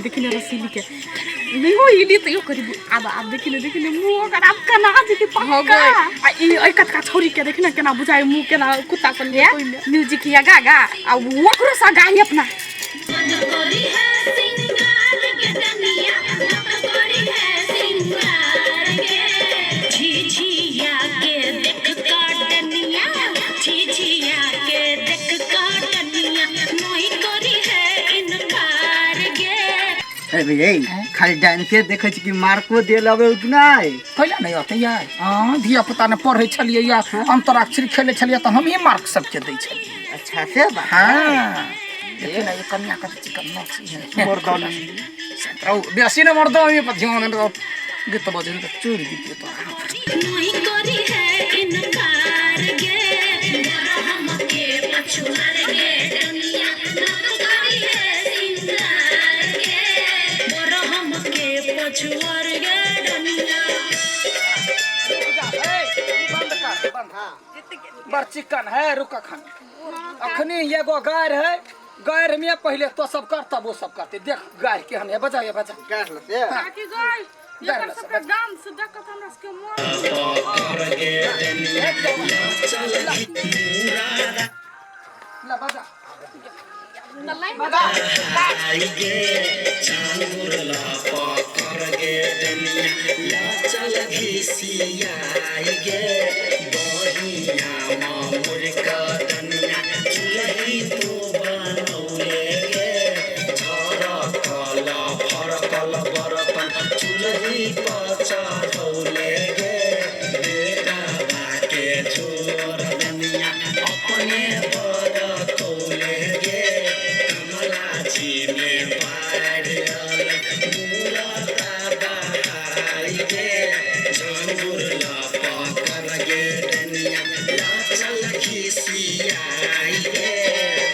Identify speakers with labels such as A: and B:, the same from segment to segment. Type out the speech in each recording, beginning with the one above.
A: देखी ने रसीली के नहीं हो इली तो यो करी आब आब देखी ने देखी ने मुंह ओकर आब केना जेतै पक्का। आ ई एहि कतका छौरी के देखी ने केना बुझाइ मुंह केना कुत्ता सन
B: हे म्यूजिक या गा गा आ ओकरो सा गाही अपना।
C: करी है सिंगार के डनिया, मत करी है सिंगार के। झिझिया के देख काटनिया, झिझिया के देख काटनिया, नहीं करी है इनकार गे।
D: ए भैया, खाली डांसे देखै छी कि मार्को देल अबै कि नहि?
E: कैला नहि अतै यार? हँ, धिया पुता ने पढ़ै छलियै या अंतराक्षरी खेलै छलियै तऽ हमही मार्क सबके दै छलियै।
D: अच्छा से बात।
E: हँ, देखिए ना, ये कन्या का चिकन नक्श है।
D: मर्दानी।
E: बेसी ने मर्दानी पर ध्यान दो। गीत बजे तो चूर दितियो तो।
C: नहीं करी है इनकार गे, हम के पछुआर गे डनिया, मत करी है सिंगार गे, हम के पछुआर गे डनिया।
E: बड़ चिकन है। रुक, अखन अखनी एगो गाय है, गाय में पहले तो सब कर तब वो सब करते। देख गाय केहन है, बजा ये बजा।
D: गाड़ लते।
A: काकी गई
E: गाय
A: एकर
E: लसे,
A: सबके डांस देख कऽ तऽ हमरा सबके मन
E: ला बजा।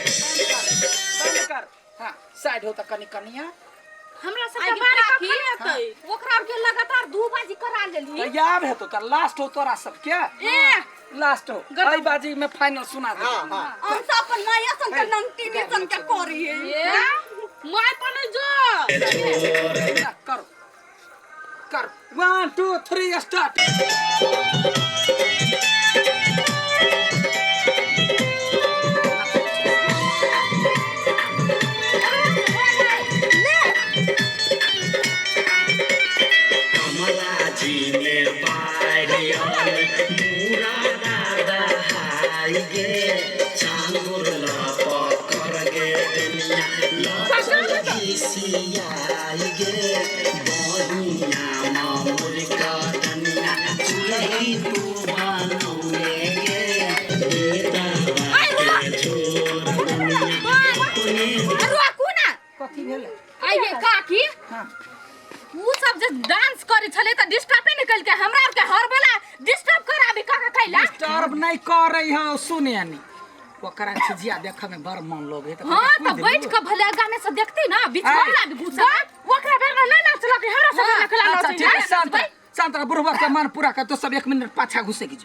E: बंद कर। हाँ, साइड हो त कनी कनिया।
A: हमरा सबके
B: आगे
A: बारी
B: काकी,
A: कखन हेतै?
B: ओकरा आर के लगातार 2 बाजी करा लेली।
E: तैयार हेतो त लास्ट हो तोरा सबके।
A: ए
E: लास्ट हो, एहि बाजी में फाइनल सुना दे।
D: हाँ हाँ,
F: हम सब अपन माया सन के नंगटी सन के करी है।
A: ए my पर नहीं जो।
E: ला, करो कर, 1 2 3 स्टार्ट।
B: रुकू ना।
E: कथी भेलै?
B: आइए काकी।
E: हाँ।
B: उ सब जे डांस करे छलै तऽ डिस्टर्बे नहि केलकै, हमरा आर के हर वाला डिस्टर्ब कराबी काका कैला।
E: डिस्टर्ब नहीं कर रही हो, सुने नी, ओकरा झिझिया देखे में बड़ मन लगे है।
B: हाँ तऽ बैठ के भले गाने से देखती ना, बीच में
E: आय।
B: ना भी घुसा।
A: ओकरा बेर में नहीं नाचलक, हमरा सब
B: हाँ,
A: नखला
E: अच्छा
A: नाचै
E: ठीक है,
A: है।
E: शांत रह, शांत रह, बुढ़वा के मन पूरा कर तो सब 1 मिनट पाछा घुसे की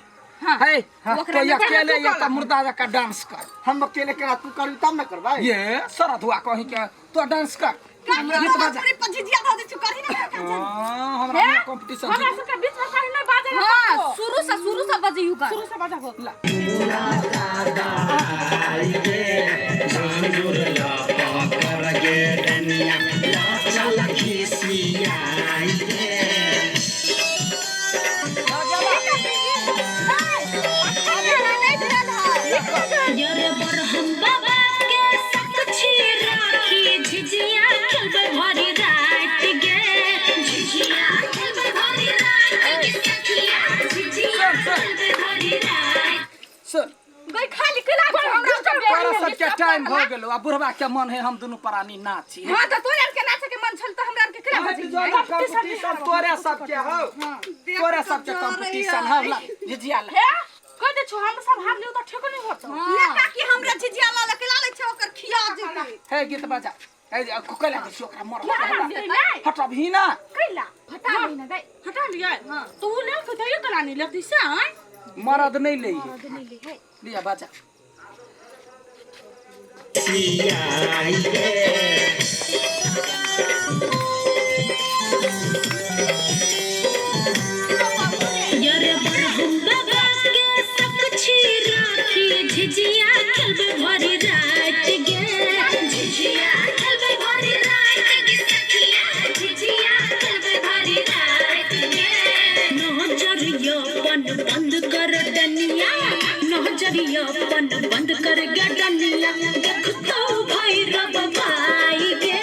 B: हाँ।
E: है।
B: ओकरा
E: तो
B: में
E: अकेले ये तो मुर्दा जका डांस कर।
D: हम अकेले केना? तू करबी तब न करबै।
E: ये शरद हुआ कहीं के तो डांस कर, गीत बजा।
F: पूरी पझिझिया धऽ दै छु करी ना।
E: हाँ, हमरा में कंपटीशन।
A: हमरा सबके बीच में कहीं नहीं बाजे।
B: हाँ, शुरू से बजियौ गा।
A: शुरू से बजाबो।
E: ला।
C: यार बरहम बाबा के साक्षी राखी, झिझिया खेलबै भरि राति गे, झिझिया खेलबै भरि राति गे सखिया, झिझिया खेलबै भरि राति।
E: सुन
B: गई, खाली केला हमरा सब
E: तोरा सबके टाइम भऽ गेलो आ बुढ़वा के मन है हम दुनू प्राणी नाची।
B: हाँ तऽ तोरे आर के नाचे के मन छल तऽ हमरा आर के केला बजी?
E: कंपटीशन तोरे सबके हो, तोरे सबके कंपटीशन हो। ला झिझिया ला।
A: हे कह दे छु, हम सब हार लियो तऽ ठीक नहीं होत।
F: ले काकी, हमरा झिझिया ला के ला ले छै, ओकर खिया जेतै।
E: हे गीत बजा, हे कैला दै छी ओकरा मर।
A: नहीं।
E: हटबही ना।
A: कैला?
B: हटा ली ना गई।
A: हटा लियै तो उ ले के दैयो केना नहीं लेती से आय?
E: मरद नहीं ले लिया, बजा।
C: यरे बरहम बाबा के सकछी राखी झिझिया खेलबे भरी रात गे झिझिया खेलबे भरी रात गे सखिया झिझिया खेलबे भरी रात गे नजरिया पन बंद कर डनिया नजरिया पन बंद कर गे डनिया देख तो भैरव भाई गे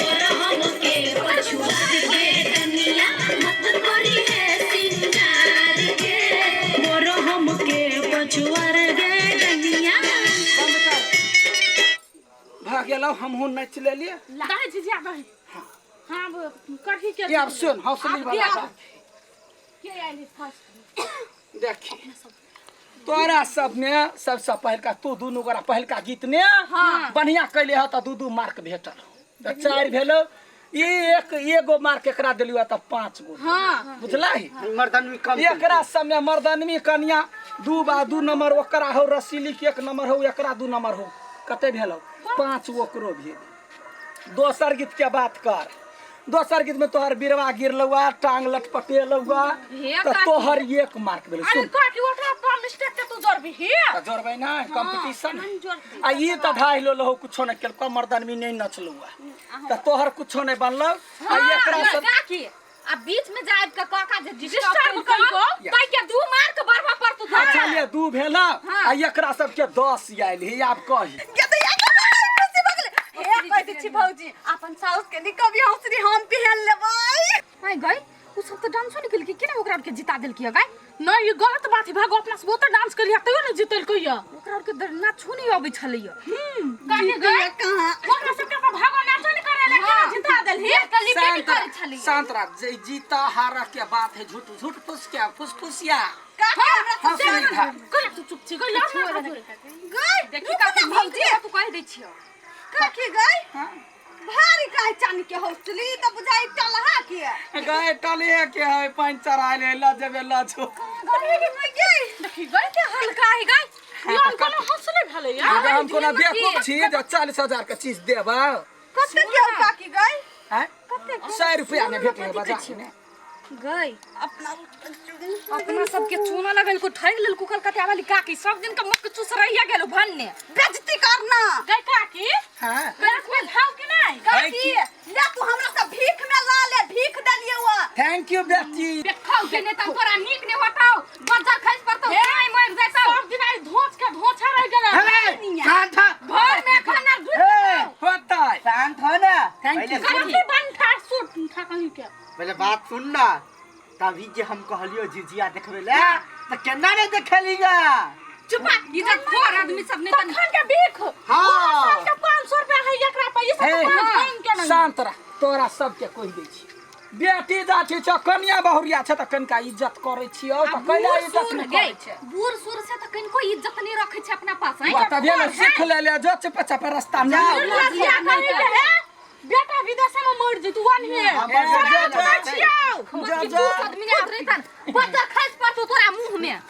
C: बरहम के पछुआर गे डनिया मत करी है सिंगार गे बरहम के पछुआर गे डनिया
E: बंद कर भऽ गेलौ हमहूँ नाचि लेलियै
A: दही झिझिया दही हाँ अब करही के
E: ये आब सुन हौसली वाला बात
B: के आइली फर्स्ट
E: देखी तोरा सब ने सबसे पहिलका तू दुनू गोरा पहिलका गीत ने बढ़िया कैले ह तऽ दू दू मार्क भेटल तऽ चारि भेलो ई एक एगो मार्क एकरा देलियो तऽ पाँच गो
B: हाँ
E: बुझलही
D: मर्दन कम
E: एकरा सब में मर्दनमी कनिया दू बा दू नंबर ओकरा हो रसीली के एक नंबर हो एकरा दू नंबर हो कते भेलो पाँच ओकरो भेल दोसर गीत के बात कर दोसर गीत में तोहर बिरवा गिरलौआ टांग लटपटेलौआ
B: हे
E: तऽ
B: काकी।
E: तोहर एक मार्क भेलो
A: अरे
E: सुन
A: काकी ओकरा पर मिस्टेक के तू जोड़बी ही
E: तऽ जोड़बै ना कंपटीशन आ ई तऽ ढाई लो लहो कुछो नहि केलको मर्दनमी नहि नचलौआ तऽ तोहर कुछो नहि बनलौ आ एकरा सब
B: काकी आ बीच में जाय के काका जे
A: डिस्टर्ब
B: डिस्टर्ब
A: कलको।
B: कलको ताई के दू मार्क बढ़वा पड़तौ
E: अच्छा ले दू भेला आ एकरा सबके दस आयल हे आब कही
F: ये तो ये खुशी भऽ गेलै। हे कहि दै छी भौजी अपन साउस के निकबी हौसरी हम पहन लेबै
B: आइ गई उ सब तऽ डांसो नहीं केलकै केना ओकरा के जिता देलकै गई
A: नहीं ये गलत बात है भागो अपना सब ओतऽ डांस करिया तैयो नहीं जीतल कहिया
B: ओकरा के नाचो नहीं अबै छलैया
A: काहे गई
F: कहाँ
A: ओकरा सबके तऽ भागो नाचो नहीं करे ला केना जिता देलही
B: कली
E: शांत
B: करै
E: रह,
B: छलैया
E: शांत रह जे जीता हारा के बात है झूठ झूठ फुस के फुसफुसिया
F: काकी हमरा
E: हाँ सुनी था
A: कहिया तू चुप छी गई ला
F: गई
B: देखी काकी
F: भौजी
B: तू कहि दै छियौ
F: काकी गई भारी काहे चानी के हौसली तऽ बुझाइ टलहा के
E: गाय टले के है पानि चढ़ा ले ल जेबे ल जो
A: देखी गई
B: के हल्का है गई
A: यार कोनो हंसले भेलै यार
E: हम कोना बेवकूफ छी जे 40,000 के चीज देब
F: कते के हौ काकी गई
E: आँय? 100 रुपया नहि भेटलै बाजार मे
B: गई
F: अपना
B: अपना सबके चूना लगल को ठग लेल कलकत्ता वाली काकी सब दिन के मुख चूस रहिया गेलो भन्ने
F: बेइज्जती करना
A: गई काकी
E: हाँ
A: क्लास में भाव कि नहीं
F: काकी ले तू हमरा से भीख में ला ले भीख देलिए वा
E: thank you बेटी
B: देखौ के ने तब तोरा नीक ने होतौ बज्जर खसि पड़तौ काय मरि जैतौ
A: सब दिन आई धोच के धोछा रह गेलै
D: हे, शांत हो
B: घर में खाना घुस
D: हे,
E: होतै
D: शांत हो ना
E: Thank
D: पहले
E: you.
D: सुन
A: काकी बंठा सूट ठा कहीं के
D: पहले बात सुन ना तभी जे हम कहलियो झिझिया देखबे ले त केना नहीं देखेलीगा
B: चुपा इज्जत खोर आदमी सब ने तन
A: तखन के भीख
D: हाँ।
A: पूरा साल के 500 रुपया है एकरा पर ई सब
E: हे,
A: तो पाँच के नहीं
E: शांत रह तोरा सबके कहि दै छी बेटी जाति छ कनिया बहुरिया छ तऽ कनिका इज्जत करै छियौ तऽ कैला इज्जत नहि करै छै
B: बूढ़ सूर से त कनिको इज्जत नहीं रखै छै अपना पास हैं
E: वाह, तभिए ने सीख ले ले जो चुप चाप रास्ता में जाओ।
A: लसिया कहीं के है बेटा विदेश में मर जेतु वन हे
D: जा, जा,
A: छियौ
E: जा,
B: कि
E: जा।
B: दू आदमी ने आदरे तन बज्जर खसि पड़तौ तोरा मुंह में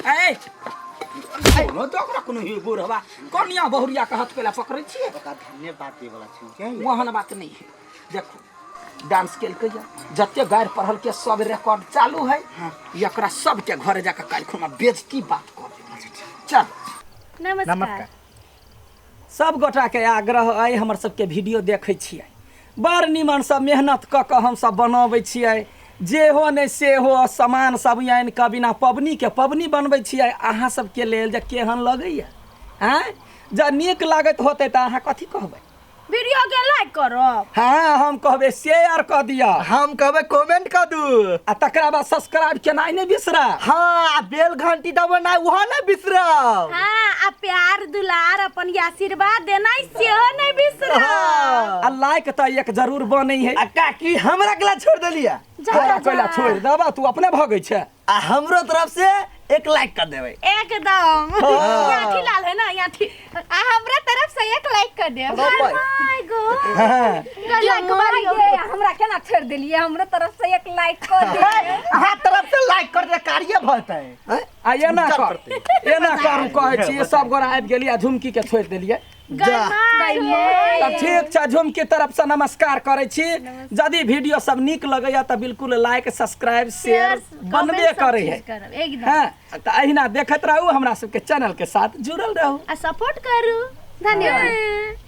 E: ए कोनो तो ओकरा कोनो ही बुढ़वा कनिया बहुरिया के हाथ कैला पकड़ै छियै
D: ओकरा धन्यवाद दे वाला छी
E: ओहन बात नहीं है देखो डांस केलकै या जते गारि पढ़ल के सब रिकॉर्ड चालू है एकरा सबके घरे जाके काल्हि खुना बेइज्जती बात कर देबै चल
C: नमस्कार
E: सब गोटाके आग्रह अइ हमर सबके वीडियो देखै छियै बड़ निमनसँ मेहनत कऽ कऽ हमसब बनबै छियै जे हो नहि से हो सामान सब आनि कऽ बिना पबनीके पबनी बनबै छियै अहाँ सबके लेल जे केहन लगैया आँय जँ नीक लागैत होतै तऽ अहाँ कथी कहबै
A: वीडियो के लाइक करब
E: हँ हम कहबै शेयर कऽ दिअ
D: हम कहबै कमेंट कर दू
E: आ तकरा बाद सब्सक्राइब केनाइ नहि बिसरब
D: हाँ आ बेल घंटी दबेनाइ ओहो नहि बिसरब
F: हाँ आ प्यार दुलार अपन आशीर्वाद देना सेहो नहीं बिसरब
D: हाँ।
E: आ लाइक तऽ एक जरूर बनै है
D: आ काकी हमरा केला छोड़ देलियै
E: तोरा कोइला छोड़ि देबा तू अपने भगै छै
D: आ हमरो तरफ से एक लाइक कर देबै
F: एकदम
D: हाँ।
F: यहाँ थी लाल है ना यहाँ थी
B: आ हमरा तरफ से एक लाइक कर देब
F: my God
E: हाँ।
F: लाइक मारियो
B: ये हमरा केना छोड़ देलिए हमरो तरफ से एक लाइक कर दे
D: अहाँ तरफ से लाइक कर दे कार्य भतै
E: आ एना
D: उज्जर
E: कर
D: करतै।
E: एना करू कहै छी सब गोरा आबि गेलियै आ झुमकी के छोड़ि देलियै
D: जा
E: तऽ ठीक छै, झुम के तरफ से नमस्कार करै छी। यदि वीडियो सब नीक लगैया तऽ बिल्कुल लाइक सब्सक्राइब शेयर बनबे करै है
C: करब एकदम।
E: हाँ, तऽ अहिना देखैत रहू, हमरा सबके चैनल के साथ जुड़ल रहू
C: आ सपोर्ट करू। धन्यवाद।